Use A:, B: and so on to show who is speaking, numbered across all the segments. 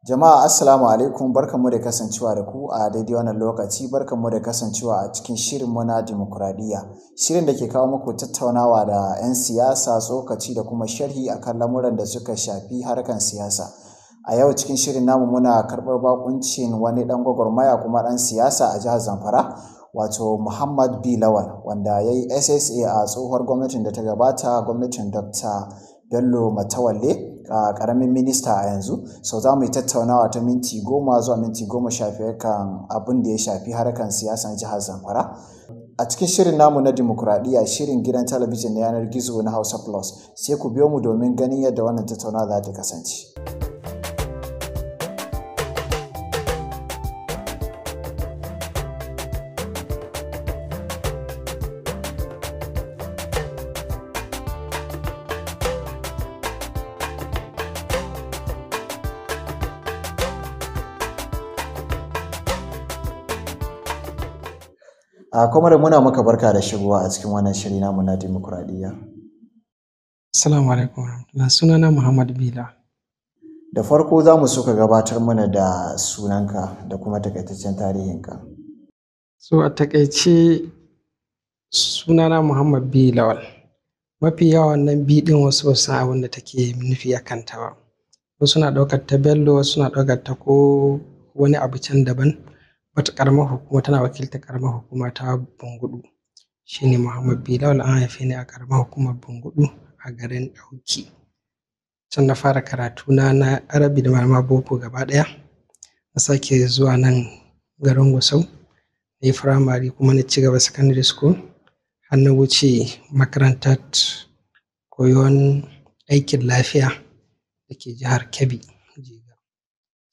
A: Jama'a assalamu alaikum, barkanmu da kasancewa da ku a daidai wannan lokaci, barkanmu da kasancewa a cikin shirinmu na dimokuraɗiyya. Shirin da ke kawo muku tattaunawa da 'yan siyasa, tsokaci da kuma sharhi akan lamuran da suka shafi harkan siyasa. A yau cikin shirin namu muna karɓar baƙuncin wani ɗan gwagwarmaya kuma ɗan siyasa a jihar Zamfara, wato Muhammad B. Lawal, wanda ya yi SSA a tsohuwar gwamnatin da ta gabata, gwamnatin Dr. Bello Matawalle, a ƙaramin minista a yanzu. So za mu yi tattaunawa ta minti 10 zuwa minti 15 kan abin da ya shafi harkan siyasan jihar Zamfara. A cikin shirin namu na dimokuraɗiyya, shirin gidan talabijin na yanar gizo na Hausa Plus, sai ku biyo mu domin ganin yadda wannan tattaunawa za ta kasance. A kwamar muna maka barka da shigowa a cikin wannan shiri namu na dimokuraɗiyya.
B: Assalamu alaikum warahmatullahi. Sunana Muhammad Bila.
A: Da farko za mu so ka gabatar mana da sunanka da kuma takaitaccen tarihinka.
B: So a taƙaice sunana Muhammad B. Lawal. Mafi yawan nan B ɗin wasu ba su san abin da take nufi a kanta ba. Wasu na ɗaukar ta Bello, wasu na ɗaukar ta ko wani abu can daban. Wata ƙaramar hukuma tana wakiltar ƙaramar hukuma ta Bungudu. Shi ne Muhammad B. Lawal, an haife ni a ƙaramar hukumar Bungudu a garin Ɗauki. Can na fara karatuna na Arabi da ma Boko gaba ɗaya. Na sake zuwa nan garin Gusau, na yi firamare kuma na ci gaba secondary school har na wuce makarantar koyon aikin lafiya da ke jihar Kebbi.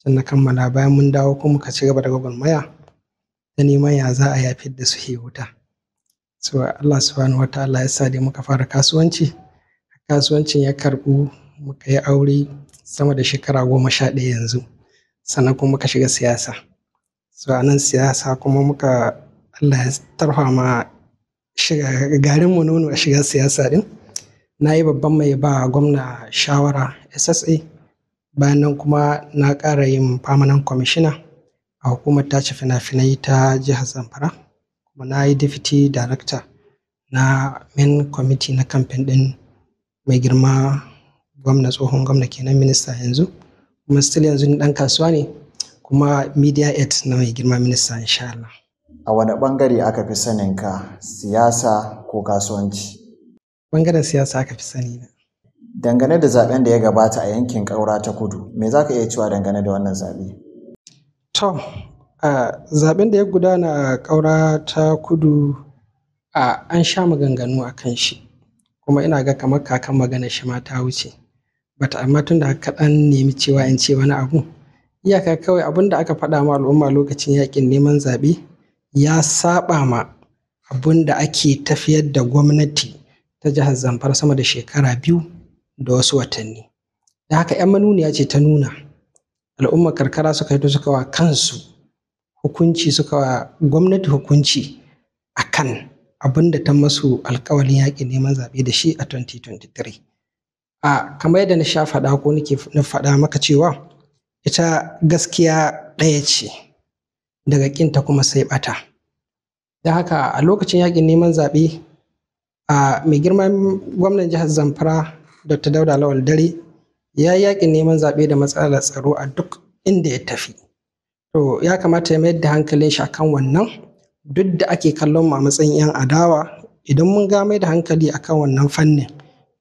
B: Can na kammala, bayan mun dawo kuma muka ci gaba da gwagwarmaya ta neman ya za a yi a fidda su wuta. So Allah subhanahu wa ta'ala ya sa dai muka fara kasuwanci. Kasuwancin ya karɓu, muka yi aure sama da shekara 11 yanzu. Sannan kuma muka shiga siyasa. So a nan siyasa kuma muka Allah ya tarfa ma shiga garinmu nono a shiga siyasa ɗin. Na yi babban mai ba gwamna shawara SSA. Bayan nan kuma na ƙara yin permanent commissioner a hukumar tace fina-finai ta jihar Zamfara. Kuma na yi deputy director na main committee na campaign ɗin mai girma gwamna, tsohon gwamna kenan, minista yanzu. Kuma still yanzu ni ɗan kasuwa ne kuma media aide na mai girma minista insha Allah.
A: A wane ɓangare aka fi saninka, siyasa ko kasuwanci?
B: Ɓangaren siyasa aka fi sani na.
A: Dangane da zaben da ya gabata a yankin Ƙaura ta Kudu, me za ka iya cewa dangane da wannan zaɓe?
B: To, zaben da ya gudana a Ƙaura ta Kudu, an sha maganganu a kan shi. Kuma ina ga kamar kakan magana shi ma ta wuce. But amma tun da ka ɗan nemi cewa in ce wani abu, iyaka kawai abin da aka faɗa ma al'umma lokacin yaƙin neman zaɓe ya saɓa ma abin da ake tafiyar da gwamnati ta jihar Zamfara sama da shekara 2 da wasu watanni. Da haka 'yan manuniya ce ta nuna al'ummar karkara suka hito suka wa kansu hukunci, suka wa gwamnati hukunci a kan abin da ta masu alƙawalin yaƙin neman zaɓe da shi a 2023. A kamar yadda na sha faɗa ko nake na faɗa maka cewa ita gaskiya ɗaya ce, daga ƙinta kuma sai ɓata. Don haka a lokacin yaƙin neman zaɓe, a mai girma gwamnan jihar Zamfara Dr. Dauda Lawal Dare ya yi yaƙin neman zaɓe da matsalar tsaro a duk inda ya tafi. To ya kamata ya mayar da hankalin shi akan wannan, duk da ake kallon mu a matsayin 'yan adawa, idan mun ga mai da hankali akan wannan fannin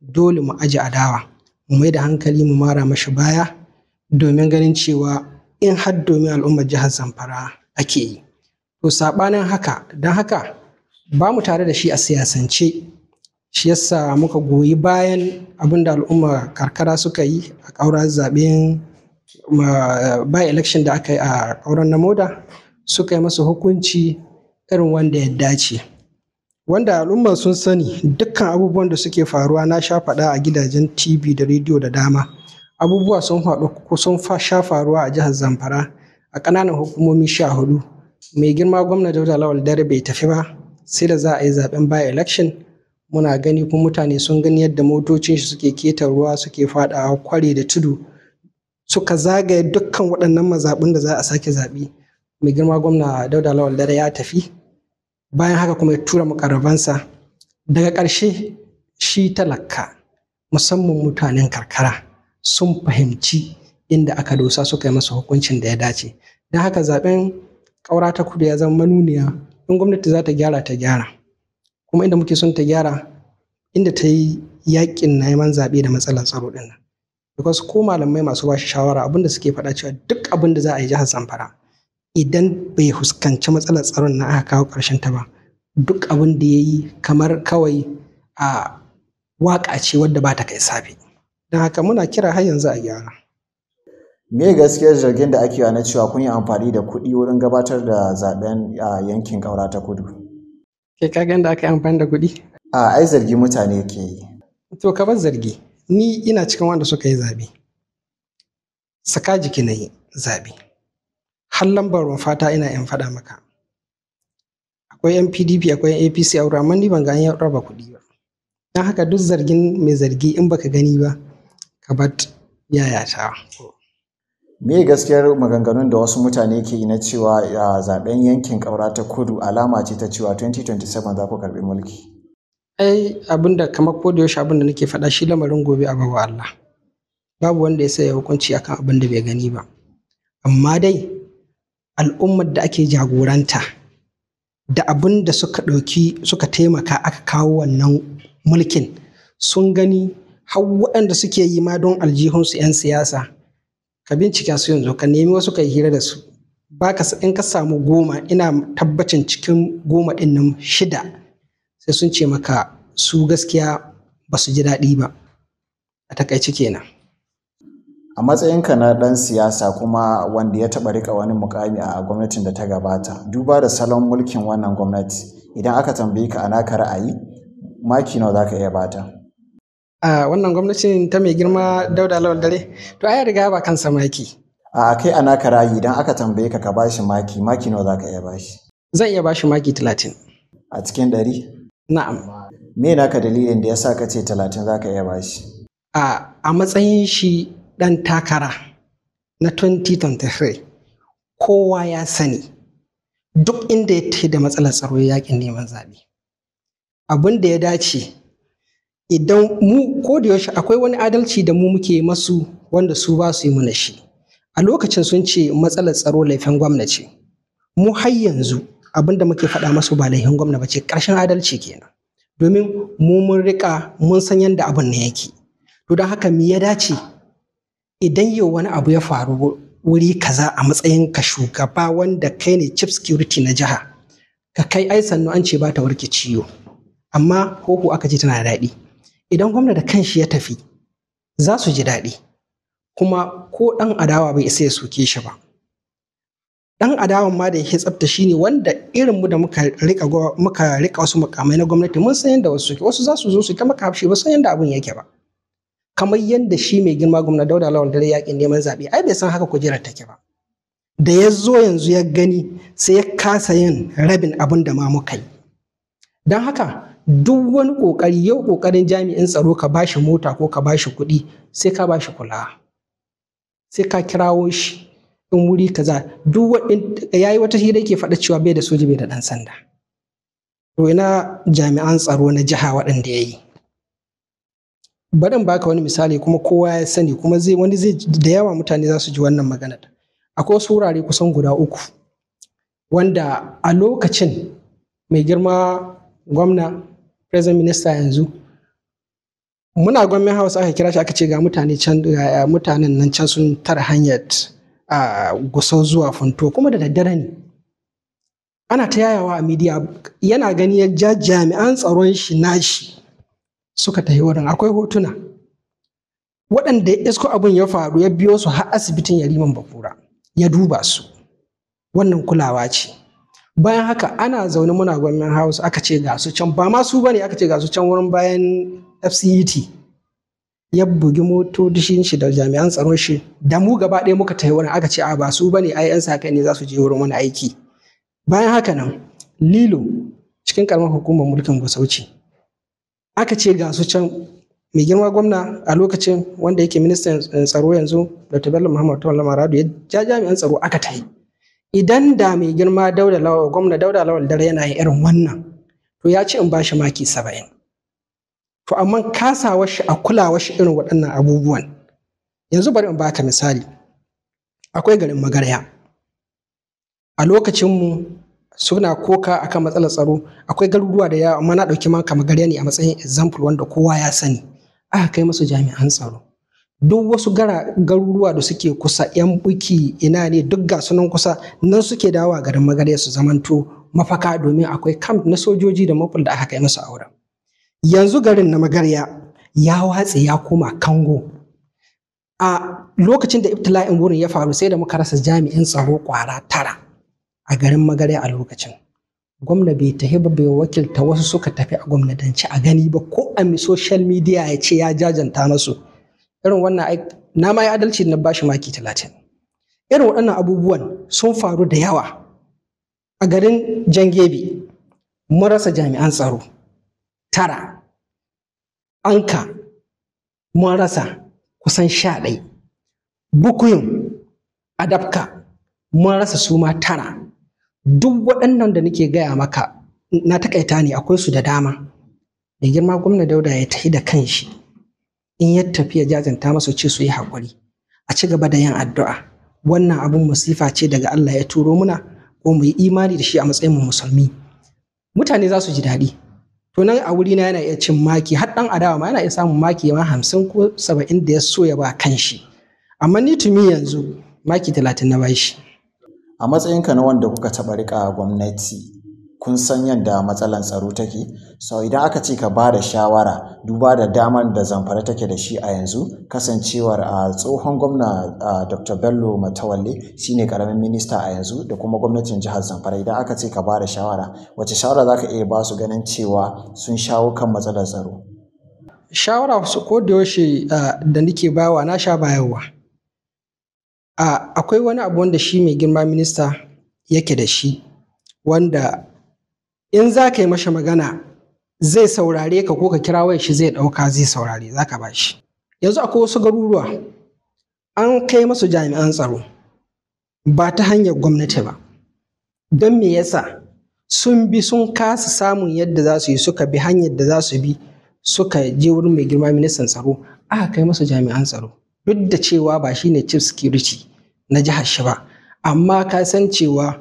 B: dole mu aje adawa, mu mai da hankali mu mara mashi baya domin ganin cewa in har domin al'ummar jihar Zamfara ake yi. To saɓanin haka, don haka ba mu tare da shi a siyasance. Shi yasa muka goyi bayan abin da al'umma karkara suka yi a ƙaurar zaɓen by election da aka yi a ƙauren Namoda, suka yi masa hukunci irin wanda ya dace. Wanda al'umma sun sani dukkan abubuwan da suke faruwa, na sha faɗa a gidajen TV da rediyo da dama. Abubuwa sun faɗu ko sun sha faruwa a jihar Zamfara a ƙananan hukumomi 14. Mai girma gwamna Dauda Lawal Dare bai tafi ba sai da za a yi zaɓen by election. Muna gani kuma mutane sun gani yadda motocin shi suke keta ruwa, suke faɗawa kware da tudu, Suka zagaye dukkan waɗannan mazaɓun da za a sake zaɓe. Mai girma gwamna Dauda Lawal Dare ya tafi. Bayan haka kuma ya tura mukarrabansa. Daga ƙarshe shi talaka, musamman mutanen karkara, sun fahimci inda aka dosa, suka yi masa hukuncin da ya dace. Don haka zaben Ƙaura ta Kudu ya zama manuniya. In gwamnati za ta gyara, ta gyara. Kuma inda muke son ta gyara, inda ta yi yakin neman zaɓe da matsalar tsaro ɗin nan. Because ko malamai masu bashi shawara, abin da suke faɗa cewa duk abin da za a yi jihar Zamfara, idan bai fuskanci matsalar tsaron na aka kawo ƙarshen ta ba, duk abin da ya yi kamar kawai a waƙa ce wadda ba ta kai safe. Don haka muna kira har yanzu a gyara.
A: Me gaskiyar zargin da ake yi na cewa kun yi amfani da kuɗi wurin gabatar da zaben a yankin Ƙaura ta Kudu?
B: Kai ka ga inda aka yi amfani da kuɗi?
A: A ai zargi mutane ke yi.
B: To ka bar zargi. Ni ina cikin wanda suka yi zaɓe. Saka jiki na yi zaɓe. Har lambar rumfata ina in faɗa maka. Akwai 'yan PDP, akwai 'yan APC a wurin, amma ni ban ga an raba kuɗi ba. Don haka duk zargin mai zargi, in baka gani ba, ka bar yayatawa.
A: Me gaskiyar maganganun da wasu mutane ke yi na cewa a zaben yankin Ƙaura ta Kudu alama ce ta cewa 2027 za ku karɓi mulki?
B: Ai abinda kamar ko da yaushe abinda nake faɗa shi, lamarin gobe a bawa Allah. Babu wanda ya sai ya hukunci akan abin da bai gani ba. Amma dai al'ummar da ake jagoranta da abin da suka ɗauki suka taimaka aka kawo wannan mulkin sun gani, har waɗanda suke yi ma don aljihunsu 'yan siyasa, ka bincika su yanzu, ka nemi wasu ka yi hira da su, baka in ka samu 10, ina tabbacin cikin 10 ɗin nan shida sai sun ce maka su gaskiya ba su ji daɗi ba. A takaice kenan.
A: A matsayinka na ɗan siyasa kuma wanda ya taɓa riƙa wani mukami a gwamnatin da ta gabata, duba da salon mulkin wannan gwamnati, idan aka tambaye ka a naka ra'ayi, maki nawa za ka iya bata?
B: A wannan gwamnatin ta mai girma Dauda Lawal Dare, to ai ya riga ba kansa maki.
A: A kai a naka ra'ayi, idan aka tambaye ka ka bashi maki, maki nawa za ka iya bashi?
B: Zan iya bashi maki 30.
A: A cikin 100?
B: Na'am.
A: Me naka dalilin da ya sa ka ce 30 za ka iya bashi?
B: A matsayin shi ɗan takara na 2023, kowa ya sani duk inda ya tafi da matsalar tsaro yakin neman zaɓe. Abin da ya dace, idan mu ko da yaushe akwai wani adalci da mu muke masu wanda su ba su yi mana shi. A lokacin sun ce matsalar tsaro laifin gwamna ce. Mu har yanzu abin da muke faɗa masu, ba laifin gwamna ba ce. Ƙarshen adalci kenan. Domin mu mun riƙa, mun san yadda abin ne yake. To don haka me ya dace? Idan yau wani abu ya faru wuri kaza, a matsayin ka shugaba wanda kai ne chief security na jiha, ka kai ai sannu an ce ba ta warke ciwo, amma hoho aka ce tana da daɗi. Idan gwamna da kanshi ya tafi, za su ji daɗi. Kuma ko ɗan adawa bai isa ya soke shi ba. Ɗan adawan ma da yake tsafta shine wanda irin mu da muka rika wasu mukamai na gwamnati, mun san yadda wasu suke. Wasu za su zo su ta maka hafshi, ba san yadda abin yake ba. Kamar yadda shi mai girma gwamna Dauda Lawal Dare yakin neman zaɓe, ai bai san haka kujerar take ba. Da ya zo yanzu ya gani, sai ya kasa yin rabin abin da ma muka yi. Don haka duk wani ƙoƙari, yau ƙoƙarin jami'in tsaro, ka bashi mota ko ka bashi kuɗi, sai ka bashi kula, sai ka kirawo shi in wuri kaza. Duk yayi wata hira yake faɗa cewa bai da soja, bai da ɗan sanda. To ina jami'an tsaro na jiha waɗanda ya yi? Bari in baka wani misali, kuma kowa ya sani, kuma zai wani zai da yawa mutane za su ji wannan maganar. Akwai wasu wurare kusan guda uku wanda a lokacin mai girma gwamna, president minister yanzu, muna Government House aka kira shi, aka ce ga mutane can, ga mutanen nan can sun tara hanyar a Gusau zuwa Funtua, kuma da daddare ne. Ana ta yayawa a media, yana gani ya ja jami'an tsaron shi nashi suka tafi wurin. Akwai hotuna. Waɗanda ya isko abin ya faru, ya biyo su har asibitin Yariman Bakura ya duba su. Wannan kulawa ce. Bayan haka ana zaune muna Government House, aka ce ga su can, ba ma su bane, aka ce ga su can wurin bayan FCET. Ya bugi motocin shi da jami'an tsaron shi da mu gaba ɗaya muka tafi wurin. Aka ce a ba su bane, ai 'yan sa kai ne za su je wurin wani aiki. Bayan haka nan Lilo, cikin karamar hukumar mulkin Gusau ce, aka ce ga su can. Mai girma gwamna a lokacin wanda yake ministan tsaro yanzu, Dr. Bello Muhammad Matawalle Maradun, ya ja jami'an tsaro aka tayi. Idan da mai girma Dauda Lawal, gwamna Dauda Lawal Dare yana yin irin wannan, to ya ci in ba shi maki 70. To amma kasawar shi a kulawar shi irin waɗannan abubuwan. Yanzu bari in baka misali. Akwai garin Magarya. A lokacinmu suna koka akan matsalar tsaro, akwai garuruwa da yawa, amma na ɗauki maka Magarya ne a matsayin example wanda kowa ya sani. Aka kai musu jami'an tsaro. Duk wasu garuruwa da suke kusa, yan buki ina ne, duk ga sunan kusa nan suke dawowa garin Magarya su zamanto mafaka, domin akwai camp na sojoji da maful da aka kai musu a wurin. Yanzu garin na Magarya ya watse ya koma kango. A lokacin da ibtila'in wurin ya faru, sai da muka rasa jami'in tsaro kwara 9 a garin Magarya a lokacin. Gwamna bai tafi ba, bai wakilta wasu suka tafi a gwamnatance a gani ba, ko a social media ya ce ya jajanta masu. Irin wannan na ma yi adalci na bashi maki 30. Irin waɗannan abubuwan sun faru da yawa. A garin Jangebe mun rasa jami'an tsaro 9. Anka mun rasa kusan 11. Bukuyum, Adabka mun rasa su ma 9. Duk waɗannan da nake gaya maka na takaita ne, akwai su da dama. Da girma gwamna Dauda ya tafi da kanshi, in ya tafi ya jajanta masa, ce su yi haƙuri, a ci gaba da yin addu'a. Wannan abun masifa ce daga Allah ya turo muna, ko mu yi imani da shi a matsayin mu musulmi. Mutane za su ji daɗi. To nan a wurina yana iya cin maki, har ɗan adawa ma yana iya samun maki ma 50 ko 70 da ya so ya ba kanshi. Amma ni tumi yanzu maki 30 na bashi.
A: A matsayinka na wanda kuka taɓa riƙa gwamnati, kun san yadda matsalar tsaro take. So idan aka ce ka ba da shawara, duba da damar da Zamfara take da shi a yanzu, kasancewar a tsohon gwamna Dr. Bello Matawalle shine karamin minista a yanzu, da kuma gwamnatin jihar Zamfara, idan aka ce ka ba da shawara, wace shawara za ka iya ba su ganin cewa sun shawo kan matsalar tsaro?
B: Shawara su ko da yaushe da nake bawa, na sha bayarwa. Akwai wani abu wanda shi mai girma minista yake da shi, wanda in za ka yi masa magana zai saurare ka, ko ka kira wayar shi zai ɗauka, zai saurare, za ka ba shi. Yanzu akwai wasu garuruwa an kai masu jami'an tsaro ba ta hanyar gwamnati ba. Don me yasa? Sun bi sun kasa samun yadda za su yi, suka bi hanyar da za su bi, suka je wurin mai girma ministan tsaro, aka kai masu jami'an tsaro. Duk da cewa ba shi ne chief security na jihar shi ba, amma ka san cewa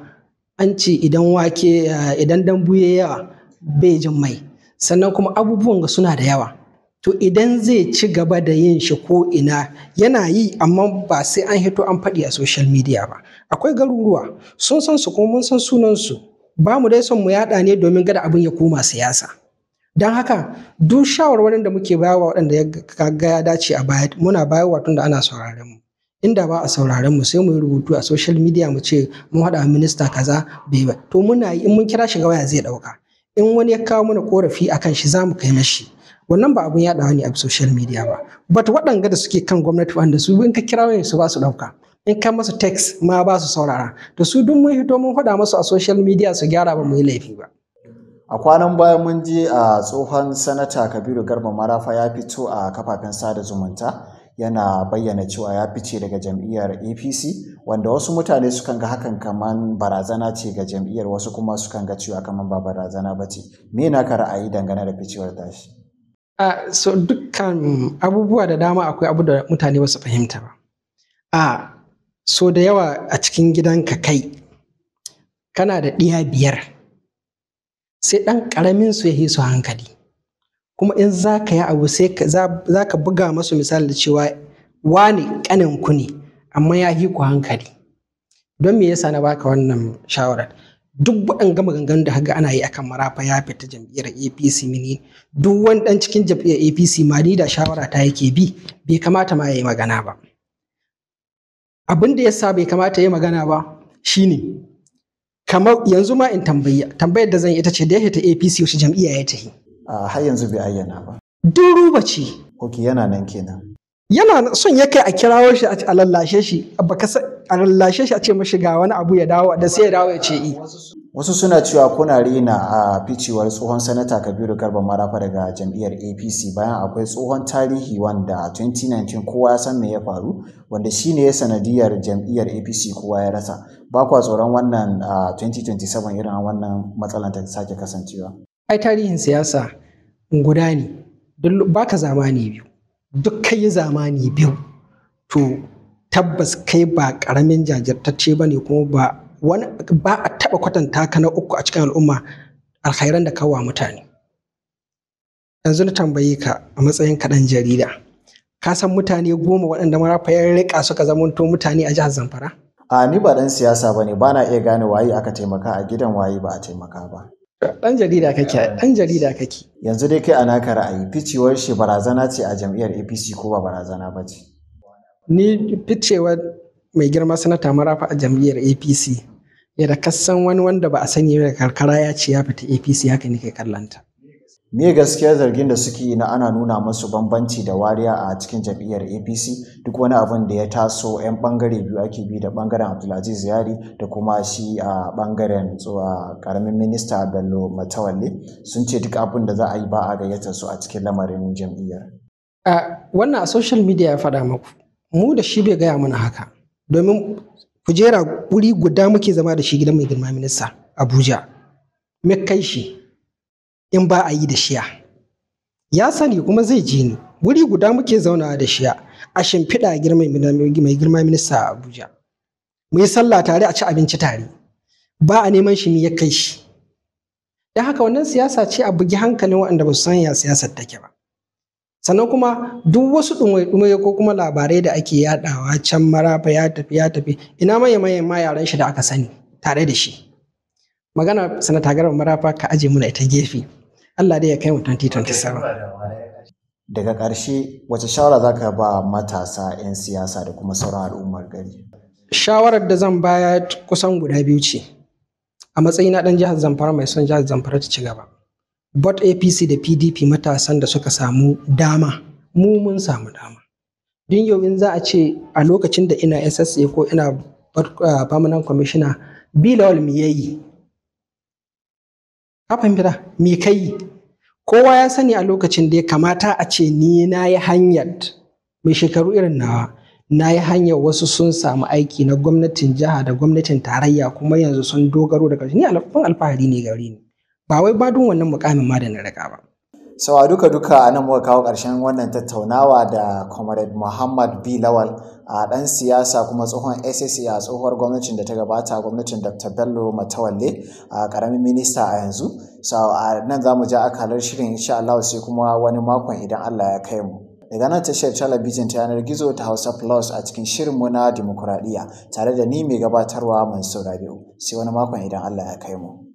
B: an ce idan wake idan dambu ya yawa bai jin mai. Sannan kuma abubuwan ga suna da yawa. To idan zai ci gaba da yin shi ko ina yana yi, amma ba sai an hito an faɗi a social media ba. Akwai garuruwa sun san su kuma mun san sunan su, ba mu dai son mu yaɗa ne domin gada abin ya koma siyasa. Don haka duk shawarwarin da muke bayarwa waɗanda ya ga ya dace a baya, muna bayarwa tun da ana sauraren mu. Inda ba a sauraren mu, sai mu yi rubutu a social media mu ce mun haɗa minista kaza bai ba. To muna yi, in mun kira shi ga waya zai ɗauka. In wani ya kawo mana korafi akan shi za mu kai mashi. Wannan ba abun yaɗawa ne a social media ba. But waɗanga da suke kan gwamnati, wanda su in ka kira wayan su ba su ɗauka, in ka masu text ma ba su saurara, to su duk mun hito mun faɗa masu a social media su gyara, ba mu yi laifi ba.
A: A kwanan baya mun ji a tsohon sanata Kabiru Garba Marafa ya fito a kafafen sada zumunta yana bayyana cewa ya fice daga jam'iyyar APC, wanda wasu mutane sukan ga hakan kaman barazana ce ga jam'iyyar, wasu kuma sukan ga cewa kaman ba barazana ba ce. Me naka ra'ayi dangane da ficewar tashi?
B: So dukkan abubuwa da dama akwai abu da mutane ba su fahimta ba. So da yawa a cikin gidanka kai kana da ɗiya 5, sai ɗan ƙaramin su ya yi su hankali. Kuma in za ka yi abu sai za ka buga masu misali da cewa wane ƙanin ku ne amma ya yi ku hankali. Don me yasa na baka wannan shawarar? Duk waɗanga maganganun da kaga ana yi akan Marafa ya fita jam'iyyar APC mini, duk wani ɗan cikin jam'iyyar APC ma ni da shawara ta yake bi, bai kamata ma ya yi magana ba. Abin da yasa bai kamata ya yi magana ba shine kamar yanzu ma in tambayar da zan yi ita ce, da ya fita APC wace jam'iyya ya tafi?
A: Har yanzu bai ayyana ba.
B: Duk ruba ce.
A: Ok, yana nan kenan.
B: Yana son ya kai a kirawo shi a lallashe shi, a lallashe shi a ce mashi ga wani abu ya dawo, da sai ya dawo ya ce i.
A: Wasu suna cewa kuna rena a ficewar tsohon sanata Kabiru Garba Marafa daga jam'iyyar APC bayan akwai tsohon tarihi wanda 2019 kowa ya san me ya faru, wanda shine ya sanadiyar jam'iyyar APC kowa ya rasa. Ba kwa tsoron wannan a 2027 irin wannan matsalan ta sake kasancewa?
B: Ai tarihin siyasa guda ne, baka zamani biyu, duk kai zamani biyu to tabbas kai ba karamin jajirtacce ba ne, kuma ba wani ba a taɓa kwatanta ka na uku a cikin al'umma alkhairan da kawa mutane. Yanzu na tambaye ka a matsayin ka ɗan jarida, ka san mutane 10 waɗanda Marafa ya riƙa suka zamanto mutane a jihar Zamfara?
A: A ni ba ɗan siyasa ba ne, ba na iya gane waye aka taimaka a gidan waye ba a taimaka ba.
B: Ɗan jarida kake, ɗan jarida kake.
A: Yanzu dai kai a naka ra'ayi, ficewar shi barazana ce a jam'iyyar APC ko ba barazana ba ce?
B: Ni ficewar mai girma sanata Marafa a jam'iyyar APC, yadda kasan wani wanda ba a sani ba karkara ya ce ya fita APC, haka nake kallanta.
A: Me gaskiyar zargin da suke yi na ana nuna musu bambanci da wariya a cikin jam'iyyar APC, duk wani abin da ya taso 'yan bangare biyu ake bi, da bangaren Abdulaziz Yari da kuma shi a bangaren karamin minista Bello Matawalle, sun ce duk abin da za a yi ba a gayyatar su a cikin lamarin jam'iyyar.
B: Wannan a social media ya faɗa muku, mu da shi bai gaya mana haka, domin kujera wuri guda muke zama da shi gidan mai girma minista Abuja. Me kai shi in ba a yi da shiya? Ya sani kuma zai ji ni. Wuri guda muke zaunawa da shiya a shimfiɗa mai girma minista a Abuja. Mu yi sallah tare, a ci abinci tare. Ba a neman shi, ya kai shi? Don haka wannan siyasa ce a bugi hankalin waɗanda ba su san ya siyasar take ba. Sannan kuma duk wasu ɗumai-ɗumai ko kuma labarai da ake yaɗawa can Marafa ya tafi ya tafi, ina maye ma yaran shi da aka sani tare da shi. Magana sanata Garba Marafa ka aje muna ita gefe. Allah dai ya kai mu 2027.
A: Daga ƙarshe, wace shawara za ka ba matasa 'yan siyasa da kuma sauran al'ummar gari?
B: Shawarar da zan baya kusan guda biyu ce. A matsayina ɗan jihar Zamfara mai son jihar Zamfara ta ci gaba. Bot APC da PDP, matasan da suka samu dama, mu mun samu dama. Din yau in za a ce a lokacin da ina SSA ko ina permanent commissioner, Bilawal me yayi? Ka fahimta me kai? Kowa ya sani a lokacin da ya kamata a ce ni na yi hanyar mai shekaru irin nawa, na yi hanyar wasu sun samu aiki na gwamnatin jiha da gwamnatin tarayya, kuma yanzu sun dogaro da ƙarshe. Ni alfahari ne gare ni. Ba wai ba dun wannan mukamin ma da na riƙa ba.
A: Sau a duka-duka a nan muka kawo ƙarshen wannan tattaunawa da Comrade Muhammad B. Lawal, a ɗan siyasa kuma tsohon SSA a tsohuwar gwamnatin da ta gabata, gwamnatin Dr. Bello Matawalle, a ƙaramin minista a yanzu. So a nan za mu ja akalar shirin insha Allah, sai kuma wani makon idan Allah ya kai mu. Daga nan tashar talabijin ta yanar gizo ta Hausa Plus a cikin shirinmu na dimokuraɗiyya tare da ni mai gabatarwa Mansur Rabi'u. Sai wani makon idan Allah ya kai mu.